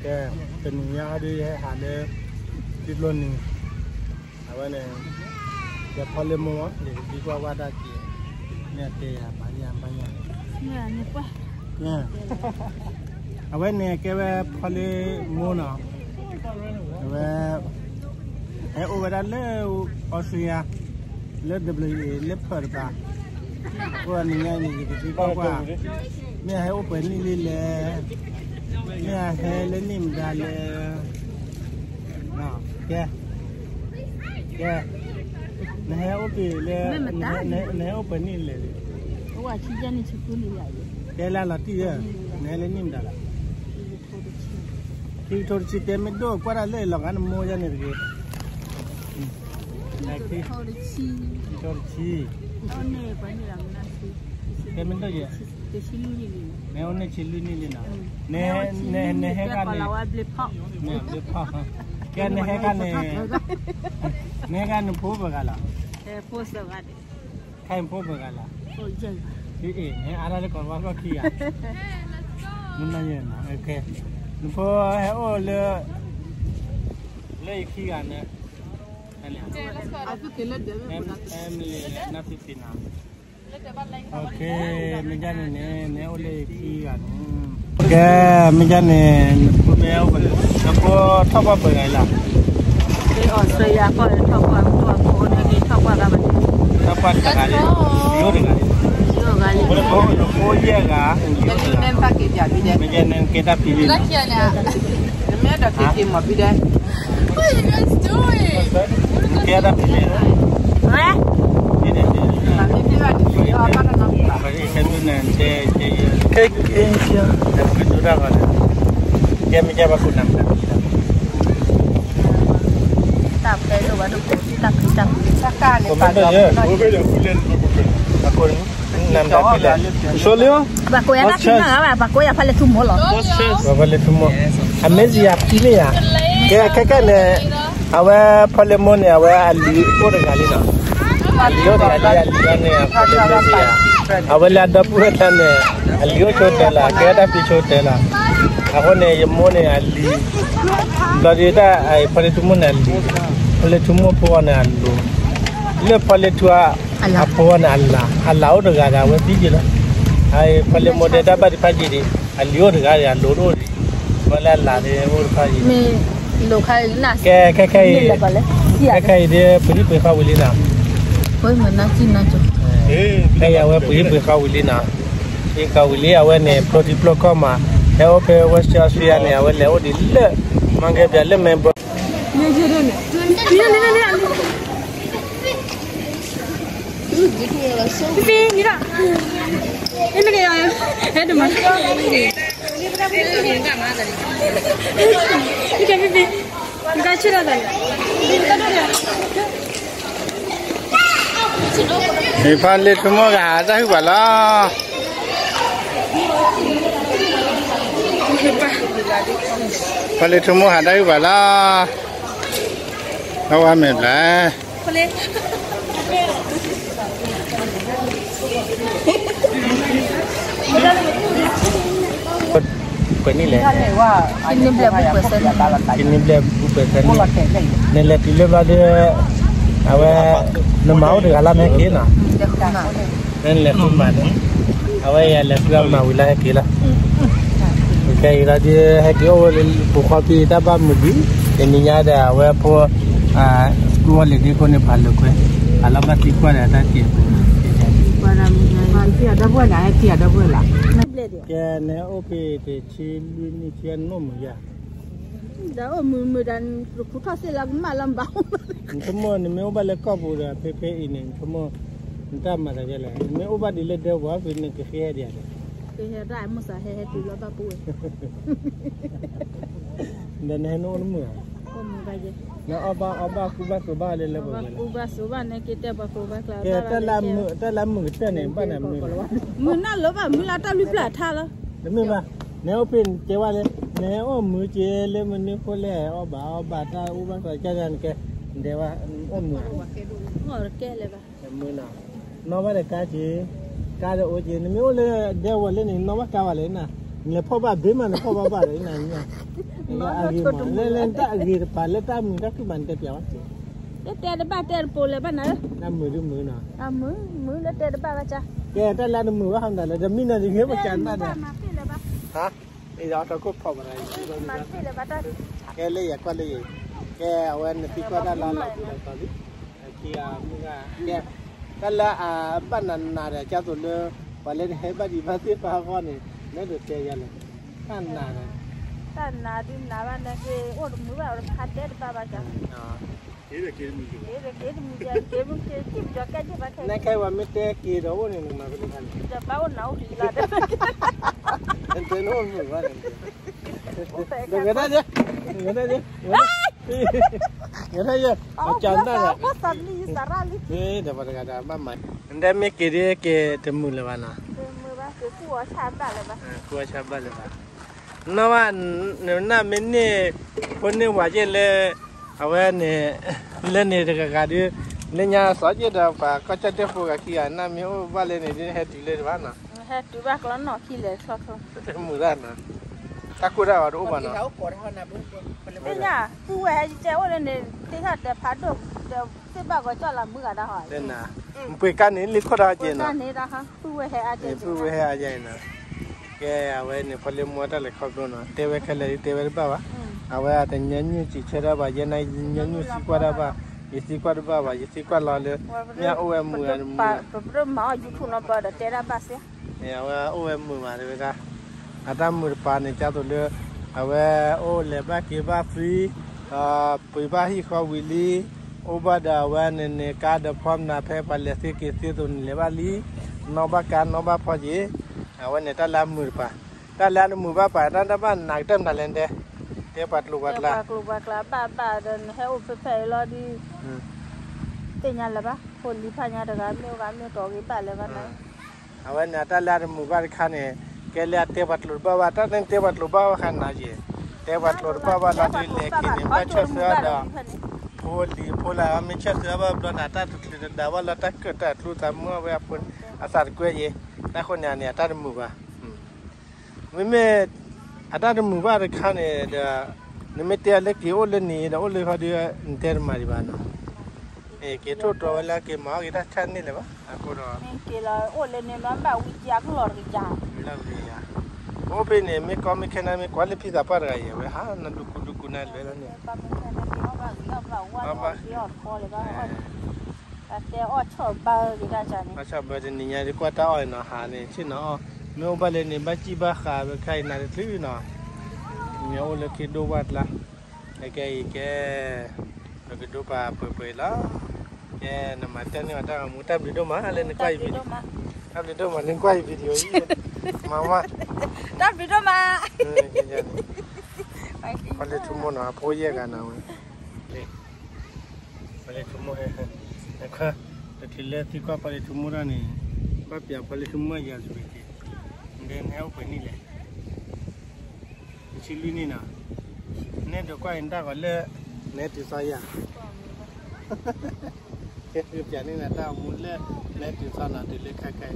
ကဲ, တနံၤညါဟီဒုးယဟဲဟးလၢ ထံကျိနံၤ, အဝဲန့ၣ် ယဖီလ့မိၢ် ယကသံကွၢ်ဝဲတၢ်က့ၤ, မ့ၢ်အတဲယၤဘၣ်ယၤဘၣ်ယၤ, အဝဲန့ၣ်ကဲဝဲဖီလ့မိၢ်နီၤ, အဝဲ ဟဲအိၣ်ဝဲဒၣ်လၢ Australia, လၢ W A လၢ Perth တပၤ, အဃိနံၤညါအံၤန့ၣ် ယကသံကွၢ်ကွၢ်, မ့ၢ်အဟဲအိၣ်ပှဲၤနံၣ်လံလဲၣ်, မ့ၢ်အဟဲလၢနံၣ်မတၤလဲၣ်, ကဲ, ကဲ, နဟဲအိၣ်ပှဲၤလၢ, နဟဲအိၣ်ပှဲၤနံၣ်လဲၣ်, တဲလၢလီၤတံၢ်ဧၢ, နဟဲလၢနံၣ်မတၤလဲၣ်, ခံကထိတဆံ တဲမ့ၢ်ဒိၣ်ကွၢ်တၢ်လၢလီၤဂာ်နမိၢ်ယါန့ၣ်တဂ့ၤ, ခံကထိတဆံ, တဲမ့ၢ်ဒိၣ်ယဲ, နဟဲအိၣ်န့ၢ်ဆံလွံၢ်နံၣ်လံနီၤ, နဟဲဟဲကါန့ၣ်, ကဲနဟဲကါန့ၣ်, နဟဲကါနဖိပှဲၤဂၤလီၤ, ခဲအံၤဖိပှဲၤဂၤလီၤ, နအါတၢ်လၢကီၢ်ဝါကျီၢ်ခံဂၤ, နဖိဟဲအိၣ်လၢ, လၢယခံဂၤန့ၣ်, နဖံဖံနီၤ, မ့ၢ်ဒ်န့ၣ်န့ၣ် နဟဲအိၣ်လၢယခံဂၤန့ၣ်, ကဲ, မ့ၢ်ဒ်န့ၣ် နဖိမ့ၢ်အိၣ်, နဖိထီၣ်ပှၢ်ပှဲၤဂၤလီၤ, ထီၣ်ပှၢ်တဂၤန့ၣ်, နဖိယဲၢ်ဂၤ, မ့ၢ်ဒ်န့ၣ် နကဲတၢ်ဖံးလံ, နကဲတၢ်ဖံးလံ, ကဲမ့ၢ်ဘၣ်ခိၣ်နၢ်မတၤဖံးလီၤ, တၢ်ဖဲဒိၣ်ဘၣ်ဒိၣ်, တၢ်ဖံးတၢ်ဖံး, ဆိလံ, ဘၣ်ကိးယၤတၢ်ဖံးမးဂၤဘၣ်, ဘၣ်ကိးယၤဖီလ့ထူမိၢ်လီၤ, ဖီလ့ထူမိၢ်, အမ့ၢ်စံးယၤဖံးမ့ၢ်ယၤ, ကဲခဲကဲန့ၣ်, အဝဲဖီလ့မိၢ်န့ၣ် အဝဲအလံၤအိၣ်တဂၤလံနီၤ, အလံၤအိၣ်တဂၤလံ, အလံၤအန့ၣ် အဖီလ့မိၢ်စံးယၤ, အဝဲလၢအဒီပုၢ်ဝဲၢ်ကျါန့ၣ်, အလံၤအိၣ်ဆိတဲလီၤ, ကဲတၢ်ဖံးဆိတဲလီၤ, အဃိန့ၣ် ယမိၢ်န့ၣ်အလံၤ, ဘျီဒ်တၢ်ဖီလ့ထူမိၢ်န့ၣ်အလံၤ, ဖီလ့ထူမိၢ်ဖိအီၤန့ၣ်အလံၤ, လၢဖီလ့ထူ အဖိအီၤန့ၣ်အလၤ, အလၤအိၣ်တဂၤဒီးအဝဲသံက့ၤလီၤ, ဖီလ့မိၢ်တဲတၢ်ဘၣ်တဖၣ်က့ၤဒံး, အလံၤအိၣ်တဂၤဒီးအလိၤတအိၣ်ဒံး, ဘၣ်လၢအလၤန့ၣ်အိၣ်တဖၣ်က့ၤ, ကဲခဲခဲအံၤ, ခဲခဲအံၤဒ် ပှ့ၤဟံၣ်ပှ့ၤဃီဝံၤလံနီၤ, ခဲအံၤအဝဲပှ့ၤဟံၣ်ပှ့ၤဃီဝံၤလံနီၤ, ဟံၣ်ဃီဝံၤလံ အဝဲန့ၣ် ဖျိထံဖျိကီၢ်မး, ဟဲအိၣ်ဖဲ Western Australia န့ၣ် အဝဲလဲၤအိၣ်ဒံးလၢ မၤကဲပၠးလၢ Melbourne ဖီလ့ထူမိၢ်ကဟးတၢ်ဟုၣ်ပှၤလီၤ, ဖီလ့ထူမိၢ်ဟးတၢ်ဟုၣ်ပှၤလီၤ, အဝဲမဲာ်ဘျါ ပှဲၤနံၣ်လဲၣ်, ခံနံၣ်ဘျဲၣ်ဘူးပှဲၤသၢနံၣ်, နလဲၤတုၤလၢဘျီဒီး အဝဲ နမၤအိၣ်တဂၤလၢမ့ၢ်ဟဲက့ၤနီၤ, နလဲၤဃုမၤန့ၣ်, အဝဲယလဲၤဃုအမၤဝံၤလၢဟဲက့ၤလီၤ, ခဲအံၤလီၤဒီး ဟဲက့ၤအိၣ်ဝဲလၢပူၤဃီဖံတၢ်ဘၣ်မုာ်ဒံး, တနံၤညါဒီး အဝဲဖိ ကူဝဲလံာ်ဒ့ခိၣ်န့ၣ် ဖးလၢခွဲ, အလီၤဘၣ်သံကွၢ်ဒီးတၢ်က့ၤ ကဲ နအိၣ်ဖဲတဆံလွံၢ်နံၣ် ဆံနီၢ်မုာ်ယါ, ဒီးအိၣ်မုာ်မုာ်ဒီး တခူထီၣ်စ့ၢ်လၢကမၣ်လၢဘၣ်, နဆိကမိၣ် နမ့ၢ်အိၣ်ဘၣ်လၢကီၢ်ပူၤဒီး ဖဲဖဲအံၤန့ၣ် နဆိကမိၣ် နတၢ်မၤတၢ်ကဲလဲၣ်, နမ့ၢ်အိၣ်ဘၣ်ဒ်လၢဒဲဝီၤ ဖဲန့ၣ်ကဃ့ဟဲဒံးဧါ, ကဟဲဒၣ်မုၢ်စးဟဲဟဲတုၤလီၤဘၣ်ပူၤဝဲ ဒီးနဟဲနအိၣ်တမုာ်ဧါ, နအီၣ်ဘၣ်အီဘၣ်ကူဘၣ်သိးဘၣ်လၢလၢပှဲၤပှဲၤလီၤ, ကူဘၣ်သိးဘၣ်န့ၣ် က့ၤတဲပှၤကျိၤဘၣ်ကျါ တၢ်လၢမုာ်ကတၢၢ်န့ၣ် ဘၣ်နမုာ်လီၤ, မုာ်နၢ်လၢဘၣ်မုာ်လၢတၢ်လွံၢ်ဖျၢၣ်ထါလီၤ, တမ့ၢ်ဘၣ်, နဟဲအိၣ်ဖဲတဲဝဲလၢ နဟဲအိၣ်မုာ်က့ၤလၢမနုၤဃိလဲၣ်, အီၣ်ဘၣ်အီဘၣ်တၢ်အိၣ်ဘၣ်ကျါ ကန့ၣ်ကဲ, နတဲဝဲအိၣ်မုာ်ဧါ, မုာ်နီၤ, နီၢ်ဘၣ်ဒီးကါက့ၤ, ကါဒီးအိၣ်က့ၤ, နမ့ၢ်အိၣ်လၢဒဲဝီၤလၢန့ၣ် နီၢ်ဘၣ်ကါဝဲလဲၣ်နၤ, နလဲၤဖီၣ်ဘၣ်ဘ့မး နဖီၣ်ဘၣ်ဘၣ်ဒီးနၤ, အဂ့ၤမး လၢလၢတၢ်အဂ့ၤတပၤ လၢတၢ်မုာ်တၢ်ခုၣ်မး နတဲပျးဝဲက့ၤ, လၢတဲတဘၣ်တဲတပိၤလၢၤဘၣ်နၤဧၢ, တၢ်မုာ်ဒုမုာ်နီၤ, တၢ်မုာ်မုာ်လၢတဲတဘၣ်ဘၣ်ကါ, ကဲ တၢ်လၢတမုာ်ဘၣ်ဟီနၤလၢ တမံၤနီၤ တဂ့ၤပကနၣ်ဒီး, ဟါ, အံၤဒီးအထီခိၣ်ဖီၣ်ပရၤ, ကဲလၢယကွၢ်လၢယ, ကဲ အဝဲနသံကွၢ်တၢ်လၢလီၤပူၤလီၤသီလံ, ကဲ, တၢ်လၢအဘၣ်နးနးဒီး ကၢ်သိးလၢ ပှၤလၢနဟဲဘၣ်ဒံးဘၣ်သ့ၣ်တဖၣ်အဂီၢ်န့ၣ် နဒိးတဲယၤလဲၣ်, တၢ်နးဒီး, တၢ်နးဒုနးဘၣ်နက့ၤ အိၣ်တမုာ်ဘၣ် အိၣ်တခါတဲတဘၣ်ဘၣ်ကါ, က့ၤတမုာ်က့ၤ, က့ၤတမုာ်က့ၤ က့ၤမုာ်က့ၤ က့ၤပကဲက့ၤဘၣ်ခဲ, နခဲဝဲမ့ၢ်တဲက့ၤဒီးအိၣ်န့ၣ် နမၤဖဲလဲၣ်ခါန့ၣ်, တဘၣ်အိၣ်နၤအိၣ်လံလီၤ, တဲနအိၣ်မုာ်ဘၣ်န့ၣ်, တဂဲၤတၢ်ယဲ, တဂဲၤတၢ်ယဲ, တဂဲၤတၢ်ယဲ, အကၢ်နၢ်ဒီး, ဒီးပှၤတဂၤဒီးဘၣ်မၤ, နတဲမ့ၢ်က့ၤဒ်က့ၤတမုာ်လၢၤဘၣ်နီၤ, ကူအဆၣ်ဘၣ်လၢၤဘၣ်, နီၢ်ဘၣ်နနၢ်မ့ၢ်န့ၢ်, ဖိန့ၢ်ဝၤက့ၢ်လၢ, အဝဲန့ၣ်, လၢန့ၣ်တဂၤဂၤဒီး, လၢညါစီၤက့ၢ်ဒီးပှၤကီၢ်ကၠီၣ်တဲၣ်ဖိဂၤခံဂၤ နၢ်မ့ၢ်အိၣ်ဘၣ်လၢန့ၣ်ဒ်ဟဲတုၤလၢတဘၣ်နီၤ, ဟဲတုၤဘၣ်ကျီနီၢ်ခံလဲၤချီချီ, တမုာ်တၢ်နီၤ, တၢ်ကိၢ်တၢ်ဂီၤတအိၣ်ဘၣ်နီၤ, သ့ၣ်ညါ, ပုၢ်ဝဲၢ်ဟဲကဲအိၣ်လၢန့ၣ် သ့ၣ်ညါဒီးဖးဒိၣ်, ဒီးသ့ၣ်ဘၣ်ကီကၠီၣ်လၢမုၢ်ဂၤဒၣ်ဟီ, ပှ့ၤကါန့ၣ်လံခိၣ်ဒၣ်က့ၤနီၤ, ပုၢ်ဝဲၢ်ဟဲအါကဲနီၤ, ကဲအဝဲန့ၣ် ဖီလ့မိၢ်တၢ်လဲၤခီဖျိနီၤ တဲဝဲခဲလၢာ်တဲဝဲတဘၣ်ဘၣ်, အဝဲအတညီနုၢ်စံးဆၢတၢ်ဘၣ် ယဲန့ၣ်ညီနုၢ်သံကွၢ်တၢ်ဘၣ်, ယသံကွၢ်တဘၣ်ဘၣ် ယသံကွၢ်လီၤလၢ, မ့ၢ်အိၣ်ဝဲမုာ်, ပမၤအီၣ် YouTube နီၤ ပတဲတၢ်ဘၣ်စ့ အဝဲအိၣ်ဝဲမုာ်မးတဲဝဲဒၣ်, အတၢ်မုာ်တပၤန့ၣ် ကၢ်သိးလၢ, အဝဲအိၣ်လဲၤဘၣ်က့ၤဘၣ်သံ, ပှ့ၤဘၣ်ဟံၣ်ဃီဝံၤလံ, အိၣ်ဘၣ်ဒီးအဝဲန့ၣ်န့ၣ် ကါဒီးဖီမနၤဖဲပှၤလဲၤသ့က့ၤသ့သိးန့ၣ်လဲၤဘၣ်လံ, နီၢ်ဘၣ်ကါနီၢ်ဘၣ်ဖီက့ၤ, အဝဲန့ၣ်တၢ်လၢအမုာ်တပၤ, တၢ်လၢအတမုာ်ဘၣ်ပၤ တၢ်တဘၣ်နးကတၢၢ်မနုၤလဲၣ်တဲ, တဲပှၤကျိၤပှၤကျဲ, ပှၤကျိၤပှၤကျဲဘၣ်ဘၣ်ဒီးနဟဲအိၣ်ဖဲဖဲအံၤလီၤဒီး သ့ၣ်ညါလၢၤဘၣ် ဖိလံၤဖးညါတဂၤမ့ၢ်အိၣ်ဂၤမ့ၢ်တီၢ်ဂ့ၤဘၣ်လၢၤဘၣ်နၤ, အဝဲန့ၣ် အတၢ်လၢအတမုာ်ဘၣ်တခါန့ၣ်, ကဲလၢအတဲပှၤကျိၤတဘၣ်ဘၣ် တၢ်န့ၣ်တဲပှၤကျိၤဘၣ်ဘၣ်ခါနၤက့ၤ, တဲပှၤကျိၤတဘၣ်ဘၣ်လီၤဒုးလဲၤက့ၤန့ၣ် ဘၣ်ဆၢၣ်ဆၢဒီး, ဖိလံၤဖိလၢ် မ့ၢ်ဆၢၣ်ဆၢဘၣ်ဘျီန့ၣ် တၢ်တချုးတဒါဘၣ်လီၤ တၢ်ကၢၣ်တၢ်ကျူသးမုၢ်အဝဲအဖိ, အသးတကွဲယ့ၤ, တၢ်ဃိန့ၣ်န့ၣ် အတၢ်တမုာ်ဘၣ် မ့မ့ၢ်, အတၢ်တမုာ်ဘၣ်တခါန့ၣ်ဒီး, နမ့ၢ်တဲအီၤလၢက့ၤအိၣ်လၢန့ၣ်ဒီးအိၣ်လၢဟီဒီး, နတဲတမၤဒံးဘၣ်နီၤ, က့ၤထိၣ်တီဝဲလၢက့ၤမၤအီၣ်က့ၤတၢ်ဆၣ်န့ၣ်လၢၤဘၣ် အဃိဒီး, လီၤဂ့ၤယၤ, အိၣ်ဖဲန့ၣ် မ့ၢ်ကီမ့ၢ်ခဲနၤမ့ၢ်ကွၢ်လၢဖံသးပှၢ်တဂၤယဲဝဲဟး နဒူကူဒူကူနၤလဲၤလီၤန့ၣ် တၢ်တဲအီၣ်ဆီၣ်ဘၢဂ့ၤတၢ်န့ၣ်, အီၣ်ဆီၣ်ဘၢတနံၤညါဒ်ကွၢ်တၢ်အီၣ်အံၤနီၤ ဟးန့ၣ်ဆ့ၣ်နီၤအီၣ်, မ့ၢ်အိၣ်ဘၣ်လၢန့ၣ် ဘၣ်စံၣ်ဘၣ်ဃးဝဲခါအံၤနၤတချုးနီၤ, မ့ၢ်အိၣ်လၢခ့ဒိၣ်ဘၣ်ကျါ, ကဲအံၤကဲ, ပကဒိပာ်ပှဲၤပှဲၤလီၤ, ကဲနမၤတၢ်န့ၢ်အီၤတၢ်ဂီၤမူ တၢ်ဘျုးဒိၣ်မးလၢနကွၢ်ယံၤ, တၢ်ဘျုးဒိၣ်မး နကွၢ်ယံၤ video အံၤ, မၤမး, တၢ်ဘျုးဒိၣ်မး, ဖီလ့ထူမိၢ်နီၤ အဖိယဲၢ်ဂၤနၤဝဲ ဖီလ့ထူမိၢ်ဟဲ, တချုးလၢသံကွၢ်ဖီလ့ထူမိၢ်တၢ်န့ၣ်, ဘၣ်ပျးဖီလ့ထူမိၢ်ယၤစူၤက့ၤ, နဟဲအိၣ်ပှဲၤနံၣ်လဲၣ်, နဆံလွံၢ်နံၣ်နီၤ, နဲဒိးကွၢ်အံၤနတၢ်ဂီၤလၢ, နဲတုၤသီယၤ ကဲပျးန့ၢ်နၤတၢ်အိၣ်မူလၢ, နဲတုၤသီနီၤ တုၤလၢခဲကဲ,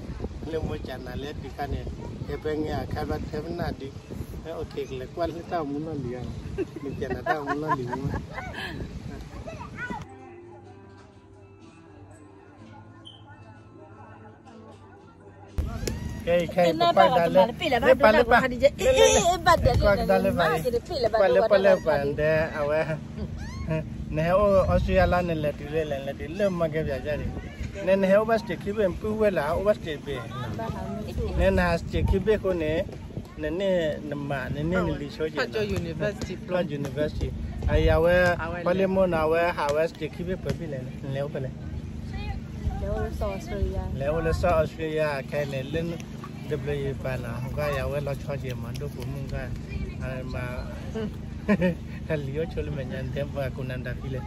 လၢမိၢ်ကနၤလၢတုၤခါန့ၣ်, ဟဲဖဲငဲအခါဘၣ်ထဲပနၢ်ဒုး, ဟဲအိၣ်ခဲကလဲၤကွၢ်လၢတၢ်အိၣ်မူနီၢ်လံၤဧါ, မ့ၢ်ပျးနၤတၢ်အိၣ်မူနီၢ်လံၤမ့ၢ် ခဲအံၤခဲအံၤ ပကွၢ်ကဒါလၢ, လၢပာ်လၢပာ်, လၢလၢလၢ, ကွၢ်ကဒါလၢပာ်အံၤ, ကွၢ်လၢပာ်လၢပာ်ဒီး အဝဲ, နဟဲအိၣ်အီစထြ့လယါလၢနလဲၤတုၤလၢလဲၤလဲၤတုၤလၢမၤကဲပၠးယါန့ၣ်, နဲနဟဲအိၣ်ဘၣ် state ခံဘ့ၣ် ပုၢ်ဝဲၢ်လၢအအိၣ်ဘၣ် state ဘ့ၣ်, နဲနဟး state ခံဘ့ၣ်အဃိန့ၣ်, နန့ၢ်နမၤ နန့ၢ်နလံာ်ဆိက့ၤ, university, အဝဲ, ဖီလ့မိၢ်နီၤ အဝဲဟးဝဲ state ခံဘ့ၣ်ပှဲၤဘ့ၣ်လဲၣ် နလဲၤအိၣ်ဖဲလဲၣ်, လဲၤအိၣ်လၢ South Australia ခဲအံၤန့ၣ် လၢ, တဘျီယပာ်နီၤ ကွၢ်ယၤဝဲလီၤဆီက့ၤမး ဒိၣ်ပူၤမုၢ်ကွၢ်, မၤ, တၢ်လံၤအိၣ်ဆိလၢမဲာ်ညါ နတဲပှၤကိးနၤတၢ်ဖံးလဲၣ်,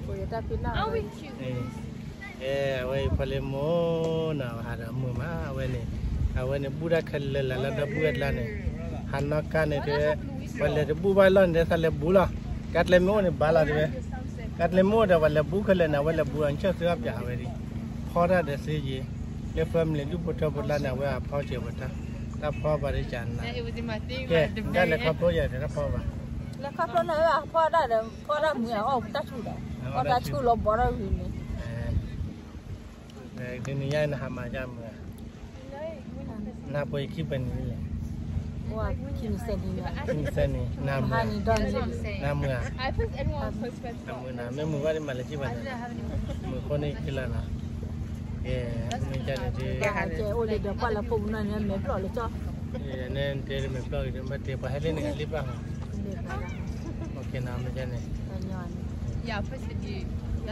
အဝဲအံၤဖီလ့မိၢ်နီၤ ဟးဒီးမုာ်မး အဝဲန့ၣ်, အဝဲန့ၣ် ဘူၣ်တၢ်ခဲလၢာ်လၢလၢဒီပုၢ်ဝဲၢ်ကျါန့ၣ်, ဟးနီၢ်ကါန့ၣ်တဲ, ပှၤလဲၤတဘူၣ်ဘၣ်လီၢ်န့ၣ် သးလဲၤဘူးလီၤ, ကါကျဲမ့ၢ်အိၣ်န့ၣ်ဘၣ်လီၤတဲဝဲ, ကါကျဲမ့ၢ်အိၣ်ဒီးပှၤလဲၤဘူးခဲလၢာ်န့ၣ် အဝဲလဲၤဘူးအီၤ ဆၢၣ်သၢပၠးဝဲဒၣ်, ဖီတၢ်ဒီးသ့ယ့ၤ, လၢ family ဒူၣ်ဖိထၢဖိကျါန့ၣ် အဝဲအဖီစဲးပတၢ်, တၢ်ဖီဘၣ်ဒ်ကနၤ, ကဲ, တၢ်လဲၤခီဖျိယၤတၢ်ဖီဘၣ် လၢခါဖျိန့ၣ် ဖီဒၣ်ဒီး ဖီဒၣ်မုၢ်အီၣ်တၢ်ဆူၣ်ဒီး အီၣ်တၢ်ဆူၣ်လီၤဘီထီၣ်ဂ့ၤန့ၣ် ဒ်န့ၣ်ညါနဟးမၤကမုာ်ဧါ, နဟးပှဲၤယခံပှဲၤနံၣ်လဲၣ်, ခံနံၣ်, နမုာ်ဧါ, နမုာ်ဧါ, နမုာ်နၤ မ့ၢ်မုာ်ဘၣ်ဒ်မၤလၢကံဘၣ်န့ၣ်, မုာ်ဃိန့ၣ်ခံလၢ်နီၤ, ကဲ, မ့ၢ်ကန့ၣ်ဒ် အိၣ်လၢဒီးကွၢ်လၢဖိမုၣ်နီၢ်န့ၣ် မဲာ်ဘျီၣ်လၢကၠီ နဲတဲတမ့ၢ်ဘျီၣ်ဂ့ၤဒီး ဘၣ်တဲပှၤဟဲလၢန့ၣ်အလံၣ်ဘၣ်ဟီ, မ့ၢ်ကန့ၣ်,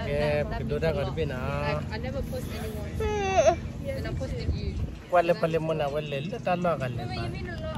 ကဲ ပကဒိတၢ်ဂီၤတဘ့ၣ်နီၤ, ကွၢ်လၢပှၤလၢမုၢ်နၤဝဲလဲၤလၢတၢ်လီၢ်ဂၤလဲၤဘၣ်